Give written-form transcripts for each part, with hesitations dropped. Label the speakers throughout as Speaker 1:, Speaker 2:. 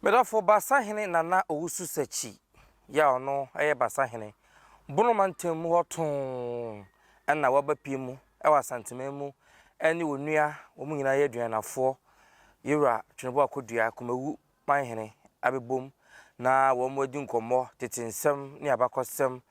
Speaker 1: Medɔfo Basahene Nana Owusu Sakyi yi a ɔno yɛ Basahene, Bono mantam mu hɔ too na waba pie mu wɔ Asanteman mu ne onua, wɔn nyinaa yɛ aduanafoɔ, Yewura Tweneboa Kodua, Kumawu manhene abɛbom na wɔadi nkɔmmɔ, tete nsɛm ne abakɔsɛm,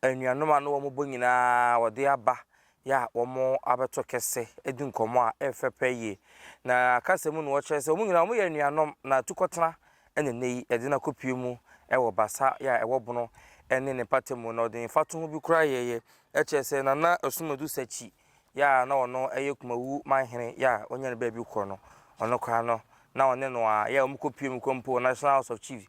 Speaker 1: anuanom a na wɔbɔ nyinaa wɔde aba yɛ a wɔabɛto kɛse adi nkɔmmɔ a ɛyɛ fɛ paa yie. Na kasa mu no wɔkyerɛ sɛ wɔn nyinaa wɔyɛ anuanom na atukɔtena na nnɛ yi yɛde no akɔpue mu wɔ Basa yɛ a ɛwɔ Bono ne ne mpata mu. Na ɔde mfatoho bi koraa yɛeɛ kyerɛ sɛ Nana Asumadu Sakyi yɛ a na ɔno yɛ Kumawu manhene yɛ a ɔnya ne baabi korɔ no, ɔno koraa no na ɔne no a yɛ a wɔkɔpue mu koraa mpo wɔ National House of Chiefs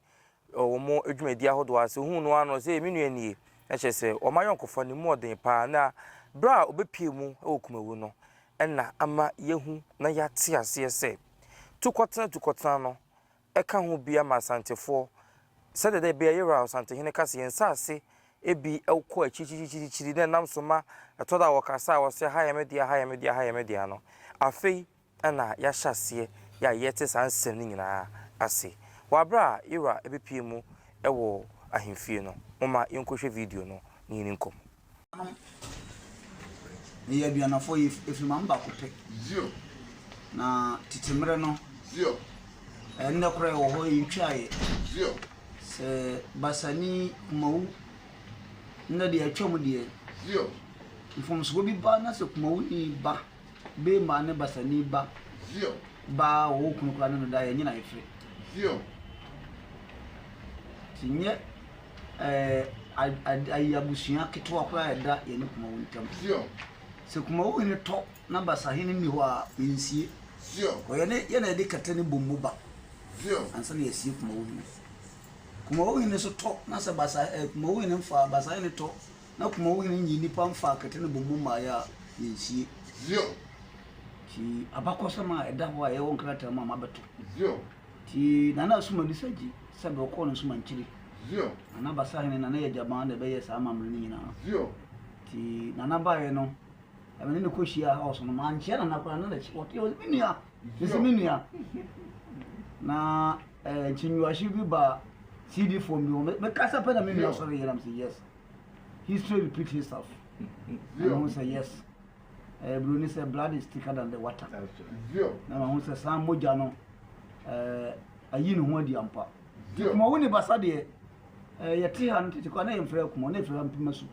Speaker 1: wɔ wɔn dwumadi ahodoɔ ase. Ohuu no ara no, ɔsɛ me nua nie. Na kyerɛ sɛ wɔn ayɔnkofa no mu ɔden paa. Na berɛ a ɔbɛpue mu wɔ Kumawu no, ɛna ama yɛahu na yɛate aseɛ sɛ tukɔtena tukɔtena no ɛka ho bi ama Asantefoɔ sɛdeɛ da biara yɛwura Ɔsantehene ka sɛ yɛn nsaase bi kɔ akyirikyirikyirikyiri na ɛnam so ma ɛtɔ da a wɔkasa a wɔsɛ ha yɛ me dea, ha yɛ me dea, ha yɛ me dea no. Afei na yɛahyɛ aseɛ yɛ a yɛte saa nsɛm no nyinaa ase. Wɔ aberɛ a Yewura bɛpue mu wɔ ahemfie no, momma yɛnkɔhwɛ video no na yɛnni nkɔmmɔ.
Speaker 2: Nom. Yɛyɛ aduanafoɔ, yɛfiri maame baako pɛ. Na tete mmerɛ no, ɛnnɛ koraa yɛwɔ hɔ yɛntwaeɛ. Sɛ Basani, Kumawu, nnɛ deɛ atwam deɛ, mfomsoɔ bi ba na sɛ Kumawuni ba Bema ne Basani ba baa a ɔwɔ kunu koraa ne no da yɛ nyina yɛfrɛ. Nti nyɛ ɛɛ ayi abusua ketewa koraa ɛda yɛne Kumawu ntam. Sɛ Kumawu hene tɔ na Basa hene nni hɔ a yɛnsie. Kɔ yɛne yɛ na yɛde kɛtɛ ne bommo ba ansa na yɛasie Kumawu hene. Kumawu hene nso tɔ na sɛ Basa ɛɛ Kumawu hene mfa Basa hene tɔ Na Kumawu hene nyi nnipa mfaa kɛtɛ ne bommo mmaeɛ a, yɛnsie. Nti abakɔsɛm a ɛda hɔ a ɛwɔ nkrataa mu a mabɛto. Nti Nana Asumani Sagyi sɛbe ɔkɔɔ no Nsomankyiri. Nana Basahene, Nana Yagyaban na ɛbɛyɛɛ saa amammerɛ no nyinaa. Nti Nana baeɛ no, me ne no kɔhyiaa house no, mankyea Nana koraa, na n'akyi, ɔte hɔ, me nua, mese me nua. Na eh, nkyinyiwahye bi ba CD form bi hɔ, mekasa pɛ na me nua sɔre yɛ na mese yes. History repeat itself. Na mehu sɛ yes. Eh, Broni sɛ blood is thicker than the water. Na mahu sɛ saa mogya no eh, ayi ne ho adi ampa. Nti Kumawu ne Basa deɛ eh, yɛte ha no tete kɔ na yɛmfrɛ Kumawu na yɛfrɛ ha Mpema su.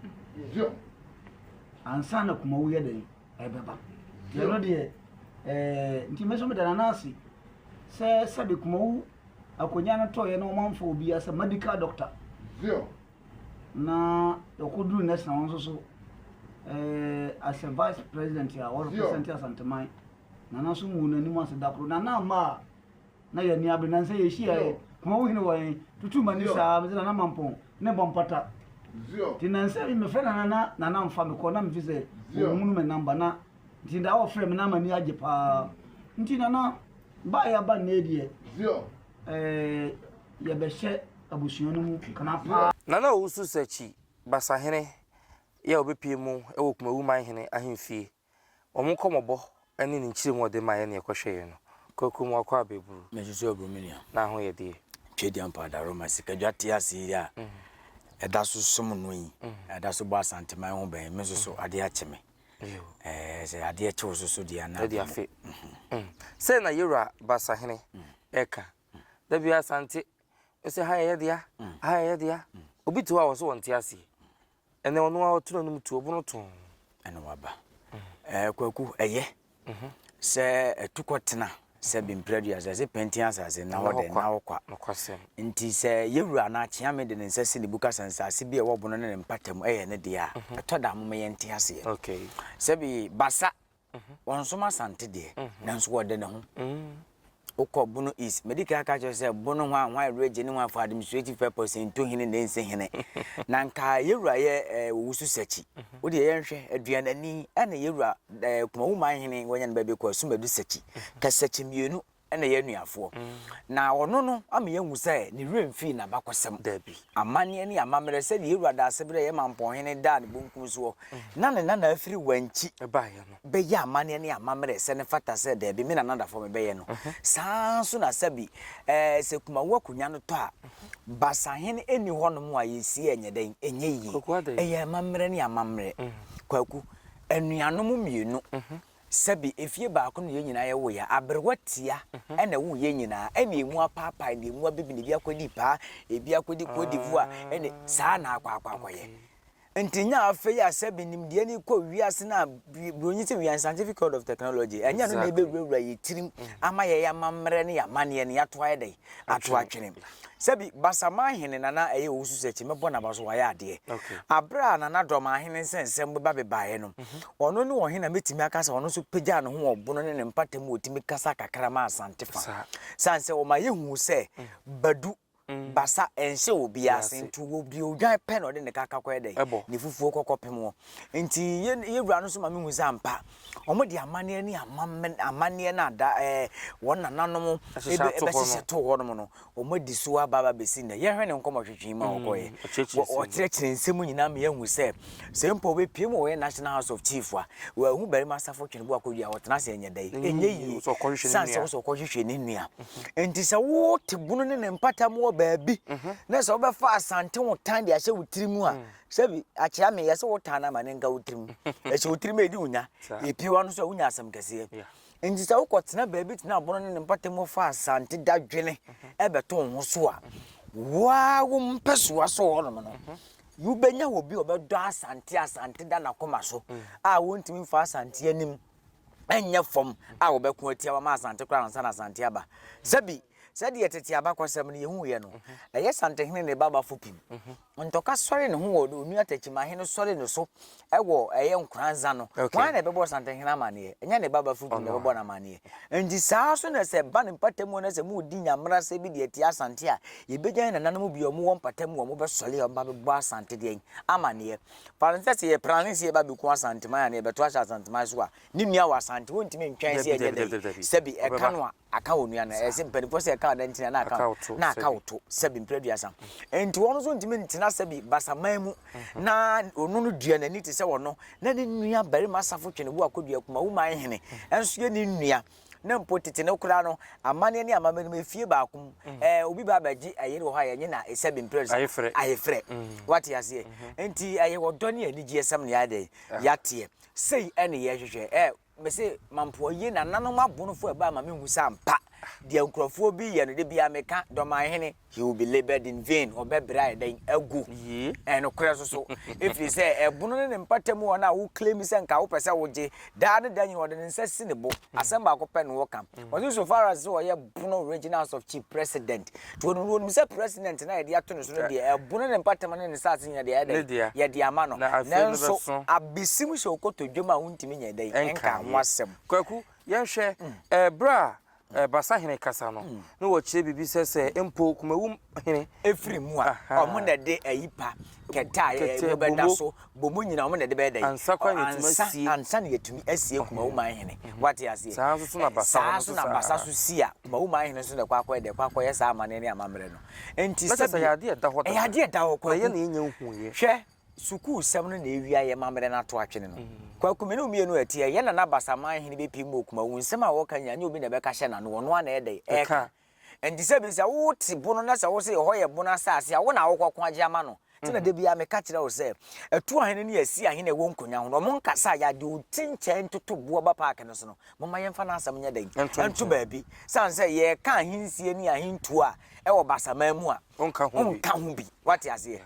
Speaker 2: Ansa na Kumawu yɛ dɛn ɛbɛba. Yɛno deɛ eh, nti me nso meda Nana ase sɛ sɛbe Kumawu akonnwa no tɔeɛ na wɔamfa obiara sɛ medical doctor. Na ɔkɔduru national nso so eh, as a vice president a ɔrepresent Asanteman. Nana nso nguu n'anim ase da koro. Nana amma a na yɛn ani abere. Nansa yɛhyiaeɛ, Kumawu hene wɔ he? Tutu m'ani saa, mese Nana Mampɔn ne bɔ mpata. Nti nansa bi mefrɛ Nana na Nana mfa me kɔ na mefi sɛ ɔhunu me namba na nti da ɔfrɛ me na m'ani agye paa. Nti Nana baeɛ aba nnɛ deɛ eh, yɛbɛhyɛ abusua no mu kena paa.
Speaker 1: Nana Owusu Sakyi, Basahene yi a ɔbɛpue mu wɔ Kumawu Manhene ahemfie, wɔn nkɔmmɔbɔ ne ne nkyerɛmu a ɔde maeɛ na yɛkɔhwɛeɛ no. Kwaku Moakɔ Abɛburu.
Speaker 3: Me nso so aburu me nua.
Speaker 1: Na ho yɛ deɛ.
Speaker 3: Tweduampɔn Adaroma Sikadwa te ase yi a ɛda so som no yi, ɛda so bɔ Asanteman ho ban yi, me nso so adeɛ akye me. Ɛɛ sɛ adeɛ kye wo so so deɛ a na.
Speaker 1: Ɛde afe. Sɛ na Yewura Basahene ɛka Da biara Asante sɛ ha yɛ dea, ha yɛ dea. Obi te hɔ a ɔsɛ ɔnte aseɛ. Ɛnɛ ɔno ara ɔto n'anom tuo, ɔbono too.
Speaker 3: Ɛna waba. Ɛɛ Kwaku, ɛyɛ sɛ ɛtu kɔtena sɛ bemprɛdua sɛ sɛ pɛntin asase na hɔ dɛ na hɔ kwa.
Speaker 1: Nokwasɛm.
Speaker 3: Nti sɛ yɛwura anaa Kyeame de ne nsa si ne bu ka sɛ nsase bi a ɛwɔ bono ne ne mpata mu ɛyɛ ne dea a, ɛtɔ da a momma yɛnte aseɛ.
Speaker 1: Okay.
Speaker 3: Sɛbi Basa Wɔnsom Asante deɛ, nanso wɔde ne ho. Wokɔ Bono East, medi kan aka kyerɛ sɛ Bono hwan hwan region ne hwan for administrative purpose nto hene na ɛnsi hene. Na nka yɛwura yɛ eh, Owusu Sakyi. Wo deɛ yɛnhwɛ, Aduanani ɛna yɛwura eh, Kumawu man hene wɔanya no baabi kɔ Asumadu Sakyi. Ka Sakyi mmienu. na ɛyɛ anuafoɔ. Na ɔno no ama yɛahu sɛ ne werɛ mfii n'abakɔsɛm.
Speaker 1: Dabi.
Speaker 3: Amanneɛ ne amammerɛ sɛdeɛ yɛn Wura Daasebrɛ yɛ Mampɔnhene daa ne bonkum soɔ na ne nana afiri Wankyi
Speaker 1: Ɛbaeɛ no.
Speaker 3: bɛyɛ amanneɛ ne amammerɛ sɛ ne fata sɛ daabi me nana dafoɔ mebɛyɛ no. Saa ara nso na sɛbi ɛɛ sɛ Kumawu akonnwa no tɔ a, Basahene nni hɔnom a yɛsie a ɛnyɛ dɛn? Ɛnyɛ yie.
Speaker 1: Kwaku adɛn?
Speaker 3: Ɛyɛ amammerɛ ne amammerɛ. Kwaku, anuanom mmienu Sɛbi efie baako na yɛn nyinaa yɛwoeɛ a, aberewa tia na ɛwoo yɛn nyinaa, ɛna emu apaapae, na emu abibini, ebi akɔdi paa, ebi akɔdi Cote d'Ivoire, ɛna saa na akɔ akɔ akɔyɛ. Nti nyɛ afei a sɛbi nimdeɛ no kɔ wiase no a, buroni sɛ we are in scientific world of technology, ɛnyɛ ɛno na ɛbɛwurawura yɛn tirim ama yɛn amammerɛ ne yɛn amanneɛ no yɛato ayɛ dɛn? Ato atwene. Sɛbi Basaman hene Nana ɛyɛ Owusu Sɛkyi, mɛbɔ n'aba so, wayɛ adeɛ. Aberɛ a Nana Dɔmahene nsɛnsɛm beba bebaeɛ no, Ɔno ne ɔhene a mɛtumi aka sɛ ɔno nso pagyaa ne ho wɔ ɔbono ne ne mpata mu ɔtumi kasa kakra ma Asante fa. Sane sɛ ɔma yɛhuu sɛ Badu, Basa ɛnhyɛ obiara ase nti deɛ ɔdwan pɛ na ɔde ne kaka kɔyɛ dɛn? Ne fufuo kɔ kɔpem hɔ. Nti yɛ yɛ wura no nso ma mehu sɛ ampa wɔn de amanneɛ ne amanneɛ no ada ɛɛ wɔn nananom bɛhyehyɛ too hɔnom no Wɔadi so aba aba abɛsi nnɛ. Yɛnhwɛ ne nkɔmmɔtwetwe mu a ɔkɔeɛ. Ɔkyerɛkyerɛ nsɛm mu nyinaa ma yɛahu sɛ, sɛ mpo ɔbɛpue mu wɔ yɛn National House of Chief a, wanhu barima asafo Tweneboa Kodua a, ɔtena ase ɛnyɛ dɛn? Ɛnyɛ yie. Sane sɛ wosɛ ɔkɔhwehwɛ ne nua. Nti sɛ wote bunu ne ne mpata mu wɔ baabi, na sɛ wobɛfa Asante wo tan de ahyɛ wo tiri mu a, sɛbi akyea me, yɛ sɛ wo tan no ama ne nka wo tirim. Ɛhyɛ wo tirim a ɛdi wo nya. Ɛpue w'ano so a, wonya asɛm kɛseɛ. Enti sɛ wokɔtena baabi tena abono ne ne mpɔtam fa Asante dadwene bɛto wo ho so a, wo ara wo mpɛsoa so hɔnom no, wobɛnya obi a ɔbɛdɔ Asante Asante da n'akoma so a wɔntumi mfa Asante anim nyɛ fam a wɔbɛko atia wama Asante koraa ansa na Asante aba. Sɛbi, sɛdeɛ tete abakɔsɛm no yɛhuiɛ no, ɛyɛ Santehene ne ba Bafo Pim. Ntɔka sɔre ne ho wɔ Onua Techimanhene sɔre ne so wɔ ɛyɛ Nkoranza no. Hwan na ɛbɛbɔ Santehene amaneɛ? Ɛnyɛ ne ba Bafutu na ɛbɛbɔ no amaneɛ. Nti saa nso na sɛ ɛba ne mpata mu na sɛ moredi Nyammerasɛ bi de atia Asante a, yɛbɛnya yɛn nananom bi a wɔwɔ mpata mu a wɔbɛsɔre a wɔba bɛbɔ Asante deɛn? Amaneɛ. Fa no sɛ sɛ yɛprane sɛ yɛba bɛku Asanteman anaa yɛbɛto ahyɛ Asanteman so a, ne nua wɔ Asante, wontumi ntwɛn sɛ ɛnyɛ dɛn? Sɛbi ɛka no a, aka onua no ɛsɛ mpanimfoɔ sɛ ɛka ɔda ntina na aka na aka wo to sɛbi mpere aduasa nti wɔn nso ntumi ntena sɛbi basaman mu mhm. na ɔno no dua n'ani te sɛ ɔno na ne nua barima asafo twene bu akɔdua kuma wo man hene ɛnso yɛ ne nua na mpo tete no koraa no amanneɛ ne amammerɛ no efie baako mu mm. ɛɛ obi ba abɛgye ɛyere wɔ hɔ a yɛnye na sɛbi mpere
Speaker 1: ayefrɛ
Speaker 3: ayefrɛ mm. wate aseɛ mhm. nti ɛyɛ ɔdɔ ne anigyeɛ sɛm ne yɛayɛ dɛ ah. yɛateɛ sei ɛne yɛhwehwɛ ɛɛ Mese mampoa yie nananom abonofo ɛbaa ma mehu sɛ ampa deɛ nkurɔfoɔ bi yɛ no da biara meka Dɔmanhene he will be laboured in vain ɔbɛbrɛ ayɛ dɛn agu ɛnokorɛ so so ɛfiri sɛ ɛbono ne ne mpata mu hɔ no a wo claim sɛ nka wopɛ sɛ wogye daa ne da nyina ɔde ne nsa si ne bo asɛm baako pɛ na ɔka ɔse so far as sɛ ɔyɛ Bono Regional House of Chief President nti wɔnim wɔnim sɛ president no a yɛde ato ne so no deɛ ɛbono ne mpatam ne ne saase nyina deɛ ɛyɛ dɛn yɛde ama no nanso abesim hyɛ wo kotodwe mu a wontumi nyɛ dɛn nka ho asɛm.
Speaker 1: Kwaku, yɛnhwɛ, ɛberɛ a Basahene kasa no, na wɔkyerɛ biribi sɛ sɛ mpo Kumawu hene.
Speaker 3: Ɛfiri mu a, wɔn na ɛde ayi pa, kɛtɛ a ɛmu bɛda so, bɔ mu nyina wɔn na ɛde bɛyɛ dɛn?
Speaker 1: Ansa koraa na yɛatumi asie.
Speaker 3: Ansa na yɛatumi asie Kumawu man hene. Wate aseɛ?
Speaker 1: Saa nso so na basa
Speaker 3: Saa nso na basa so si a, Kumawu man hene nso na ɛkɔ akɔyɛ dɛn? Ɛkɔ akɔyɛ saa amanneɛ ne amammerɛ no. Enti
Speaker 1: Na kyerɛ sɛ
Speaker 3: sɛbi,
Speaker 1: ɛyɛ adeɛ a ɛda hɔ
Speaker 3: ɛyɛ
Speaker 1: dada.
Speaker 3: adeɛ a ɛda hɔ,
Speaker 1: Na yɛn
Speaker 3: Kwaku.
Speaker 1: na yɛnnya nhuiɛ.
Speaker 3: Hwɛ, sukuusɛm no na ɛwia yɛn amammerɛ no ato atwene no. Kwaku, me ne wo mmienu a ɛteɛ, yɛn nana Basa man hene bɛpiem wɔ Kumawu, nsɛm a ɔreka nyinaa, ɛnyɛ obi na ɛbɛka ahyɛ n'ano, ɔno ara na ɛyɛ dɛn? Ɛreka.
Speaker 1: Ɛka.
Speaker 3: Enti sɛ bi sɛ wote bono na sɛ wose ɛhɔ yɛ bono asase a, wo na wokɔko agye ama no. Nti na da biara meka kyerɛ wo sɛ, atu ahene ne asi ahene a ɛwɔ nkonya ho no, wɔn nkasa a yɛade oti nkyɛn ntoto boɔ ba paake no so no, momma yɛmfa n'asɛm nyɛ dɛn? Nto baabi. Sane sɛ yɛreka ahensie ne ahentuo a ɛwɔ Basaman mu a,
Speaker 1: wonka
Speaker 3: ho bi. Woate aseɛ?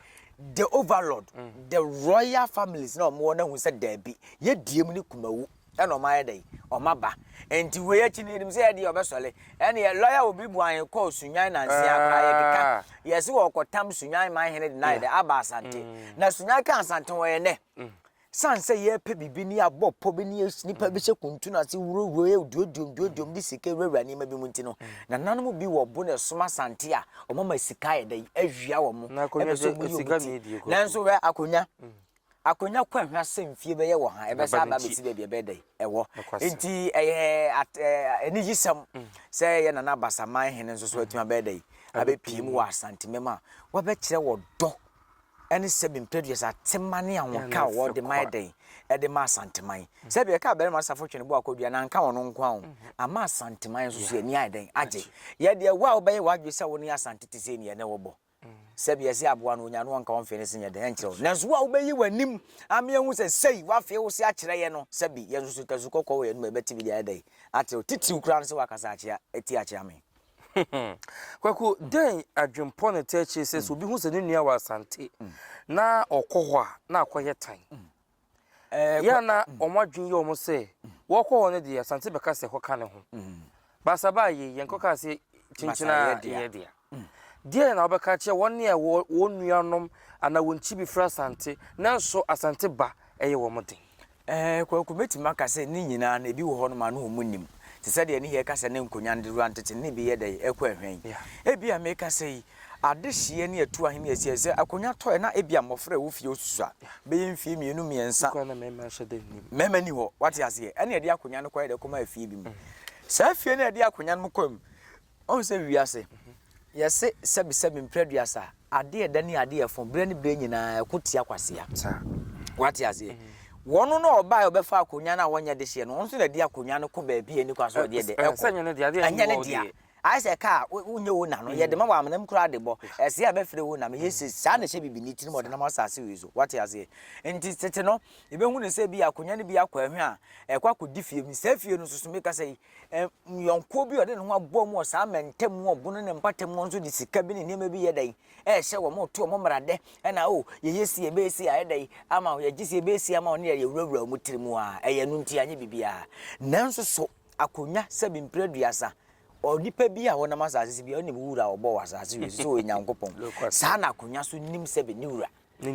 Speaker 3: The overlord, the royal families na wɔwɔ no ahu sɛ daabi, yɛdie mu ne Kumawu. Ɛna ɔmo ayɛ dɛn? Ɔmo aba. Nti wei akyi no yɛnim sɛ ɛdeɛ ɔbɛsɔle. Ɛneɛ lɔya Obi Boahen kɔɔ Sunyani nanse ara koraa yɛkeka yɛse ɔɔkɔtam Sunyani man hene de no ayɛ dɛn? Aba Asante. Na Sunyani ka Asante ho ɛyɛ nɛ. Sane sɛ yɛɛpɛ biribi ne yɛabɔ pɔ bi ne yɛ nipa bi hyɛ kuntunu ase wurawura yɛ duoduom duoduom de sika wurawura nneɛma bi mu nti no, nananom bi wɔ bo na ɛsom Asante a ɔmo ama sika ayɛ dɛn? Awia wɔn.
Speaker 1: Na akonnwa
Speaker 3: Ɛpɛ sɛ
Speaker 1: deɛ
Speaker 3: ɔmo yi
Speaker 1: sika
Speaker 3: wɔn
Speaker 1: na
Speaker 3: ti.
Speaker 1: ɛdie kɔ.
Speaker 3: Nanso hwɛ akonnwa. Akonnwa kɔ ahwa sɛ mfie bɛyɛ wɔ ha, ɛbɛsan aba abɛsi baabi a ɛbɛyɛ dɛn? Ɛwɔ. Enti ɛyɛ anigyesɛm sɛ yɛn Nana Abasaman hene nso so atumi abɛyɛ dɛn? Abɛpue mu wɔ Asantemam a wabɛkyerɛ ɔdɔ ne sɛbi mprɛduasa tema ne ahokeka a wɔde ma yɛ dɛn? Ɛde ma Asanteman. Sɛbi ɛka barima safo twene bo akɔdua na anka ɔno nko ara o, ama Asanteman nso so ani ayɛ dɛn? Agye. Yɛ deɛ wo a wobɛyɛ w'adwene sɛ wo ne Asante te sei ne yɛne wo bɔ. Sɛbi ɛse aboa no onya no ɔnka ɔmfee ne se nyɛ den ɛnkyerɛ wo. Nanso wo a wobɛyi w'anim ama yɛahu sɛ sei woafee wo se akyerɛ yɛn no, sɛbi yɛn nso so tasu kɔkɔɔ wɔ yɛn anom a yɛbɛte bi de ayɛ dɛn akyerɛ wo. Titiriw koraa ne sɛ woakasa akyea atia akyea me.
Speaker 1: Kwaku, dɛn adwempɔ na ɛtaa akyire sɛ sɛ obi hu sɛ ne nua wɔ Asante na ɔkɔ hɔ a na akɔyɛ tan? Yɛ a na wɔn adwene yɛ wɔn sɛ wɔkɔ hɔ no deɛ Asante bɛka sɛ kɔka ne ho. Baasaba yei yɛnkɔkaa sɛ kyinkyin a yɛyɛ dea. Deɛn na wobɛka akyerɛ wɔn a wɔn nuanom anaa wɔn kyi bi firi Asante nanso Asante ba yɛ wɔn den?
Speaker 3: Ɛɛ, Kwaku, mɛtumi aka sɛ ne nyinaa no, ebi wɔ hɔnom a na wɔn nnim. Te sɛ deɛ ne yɛreka sɛ ne nkonnwa no de wura ntete no, na ebi yɛ dɛn? Ɛkɔ ahwan. Ebia meka sɛ yi, adehyeɛ ne atu ahene asi sɛ akonnwa tɔɛ na ebia mmɔfra a ɛwɔ fie osusua bɛyɛ mfie mmienu mmiɛnsa.
Speaker 1: Koraa na mmarima nhyɛ da nnim.
Speaker 3: Mmarima nni hɔ, wate aseɛ. Ɛna yɛde akonnwa no kɔyɛ dɛ kɔma afie bi mu. Saa fie no a yɛde akonnwa no kɔ mu, Woahu sɛ wiase, yɛse sɛbesɛbe mprɛ aduasa, adeɛ a ɛda ne adeɛ a ɛfõ, berɛ ne berɛ nyinaa ɛko tia kwasea. Woate aseɛ? Wɔn no a ɔbaeɛ a ɔbɛfa akonnwa no a wɔnyɛ dehyeɛ no, wɔn nso na ɛde akonnwa no kɔ baabi a ɛnni kwan sɛ ɔde ɛdɛ ɛkɔ.
Speaker 1: Ɛnyɛ ne dea,
Speaker 3: Ɛnyɛ ne dea. Ayɛ sɛ kaa a wonyɛ owner no, yɛde ma wɔ amena mu koraa de bɔ. Ɛsɛ a bɛfrɛ owner no, yɛ se saa na ɛhyɛ bibini tirim a ɔde nam asase wei so. Woate aseɛ? Nti tete no, yɛbɛhu no sɛ bi akonnwa no bi akɔ ɛhwɛ a, ɛkɔ akɔdi fie mu. Saa fie no nso so, meka sɛ yi, Yɔnkoɔ bi a ɔde ne ho abɔ mu wɔ saa mantam mu ɔbono ne mpata mu nso de sika bi ne nneɛma bi yɛ dɛn ɛrehyɛ wɔn reto wɔn mmaradɛ ɛna o yɛyɛ si yɛbɛyɛ si ayɛ dɛn ama wo yɛgye si yɛbɛyɛ si ama wo ne yɛwurawura wɔn tiri mu a ɛyɛ no nti anyɛ biribiara nanso so akonnwa sɛbi mpere aduasa onipa bi a wɔnam asase so bi a ɔnim wura a ɔbɔ wɔ asase wei so sɛ ɔyɛ Nyankopɔn saa na akonnwa so nim sɛbi ne wura
Speaker 1: ne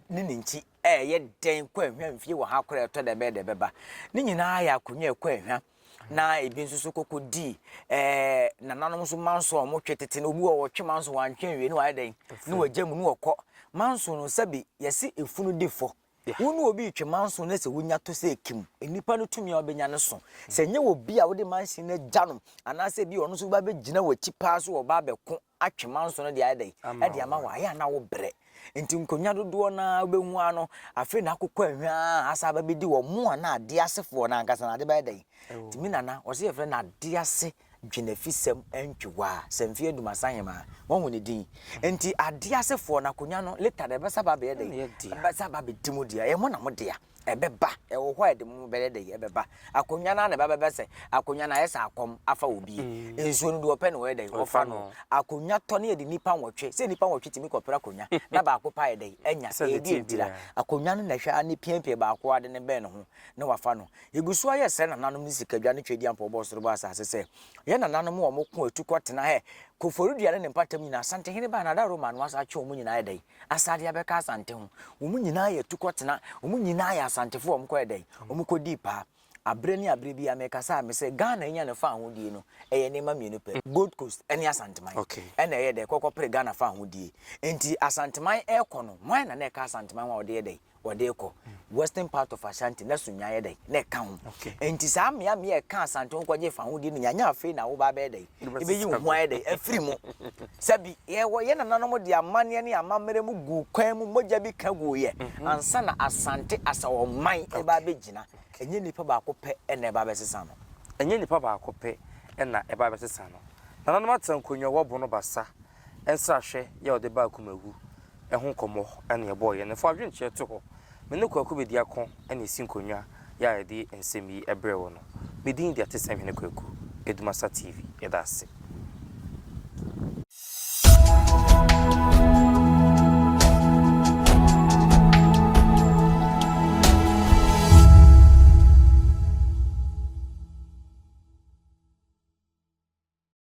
Speaker 3: ne nkyi ɛyɛ dɛn kɔ ahwa mfie wɔ ha koraa ɛtɔ dɛ bɛyɛ dɛ bɛba ne nyinaa yɛ akonnwa ɛkɔ ahwa na ebi nso so kɔkɔ di ɛɛ nananom nso manso a wɔtwe tete no obi wɔ wɔtwe manso wantwe nwie ne wayɛ dɛn ne wagya mu ne wɔkɔ manso no sɛbi yɛse efunu di fɔ wo ne obi retwe manso no sɛ wonya to sɛ ekim nnipa no tumi a wɔbɛnya no so sɛ nyɛ wɔ bi a wode mansin no agya no anaasɛ bi ɔno nso ba bɛgyina w'akyi paa so wɔba abɛko atwe manso no de ayɛ dɛn ɛde ama wo ayɛ a na wobrɛ nti nkonnwa dodoɔ no ara wobɛhu ara no afei na akokɔ ahwa asa aba bɛdi wɔ mo a na adeɛ asefoɔ no ankasa na ade bɛyɛ dɛn nti me nana ɔsɛ yɛfrɛ no adeɛ ase dwenafisɛm ntwewaa sɛ mfeɛ adumasa hemaa wɔhu ne din nti adeɛ asefoɔ no akonnwa no later na ɛbɛsa ba bɛyɛ dɛn ɛbɛsa ba bɛdi mu deɛ ɛyɛ mo na mo dea Ɛbɛba, ɛwɔ hɔ a ɛde mo bɛyɛ dɛ, ɛbɛba. Akonnwa no ara na ɛba bɛbɛ sɛ, akonnwa no ayɛ sɛ akɔm afa obi. Nsuo no deɛ ɔpɛ na ɔyɛ dɛ, ɔfa no. Akonnwa tɔ no yɛde nnipa nwɔtwe, sɛ nnipa nwɔtwe tumi kɔpere akonnwa na baako pɛ ayɛ dɛ, anya. Ɛyɛ deɛ ntira. Akonnwa no na ɛhwɛ ara ne piapia baako ara de no bɛn ne ho na wafa no. Yɛgu so ara yɛsrɛ nananom ne sikadwa ne Tweaduampɔw bɔɔ soro bɔɔ asase sɛ, yɛn nananom a wɔko atu kɔtena hɛ, Koforidua ne ne mpatam nyinaa, Asantehene baa na Adaworoma no asa atwe wɔn nyinaa ayɛ dɛn? Asade abɛka Asante ho. Wɔn nyinaa yɛ atukɔtena. Wɔn nyinaa yɛ Asantefoɔ a wɔkɔyɛ dɛn? Wɔkɔdii paa. Aberɛ ne aberɛ biara mekasa a mesɛ Ghana anya ne faahodie no, ɛyɛ nneɛma mmienu pɛ. Gold Coast ne Asanteman ɛna ɛyɛ dɛn? Kɔkɔpere Ghana faahodie. Nti Asanteman ɛrekɔ no, hwan na na ɛka Asanteman ho a wɔde yɛ dɛn? Wɔde rekɔ. Western part of Ashanti, na Sunya yɛ dɛn? Na ɛka ho. Nti saa mmea mmea a ɛka Asante ho kɔgye fahodie no, nyanya afei na woba abɛyɛ dɛn? Ebeyi wo ho ayɛ dɛn? Afiri mu. Sɛbi, yɛwɔ yɛn nananom de amanneɛ ne amammerɛ mu guu kwan mu, mogya bi ka guiɛ, ansa na Asante Asawɔman reba abɛgyina. Ɛnyɛ nipa baako pɛ na ɛba abɛsesa no.
Speaker 1: Ɛnyɛ nipa baako pɛ na ɛba abɛsesa no. Nananom atena nkonnwa wɔ Bono Basa nsrahwɛ yɛ a wɔde baa Kumawu ho nkɔmmɔ na yɛbɔeɛ no. Fa w'adwenkyerɛ to hɔ. Me ne Kwaku Bediako na ɛsi nkonnwa yɛ a yɛde nsɛm yi brɛ wo no. Me din de Atesɛm Hene Kwaku, Edumasa TV. Yɛda ase.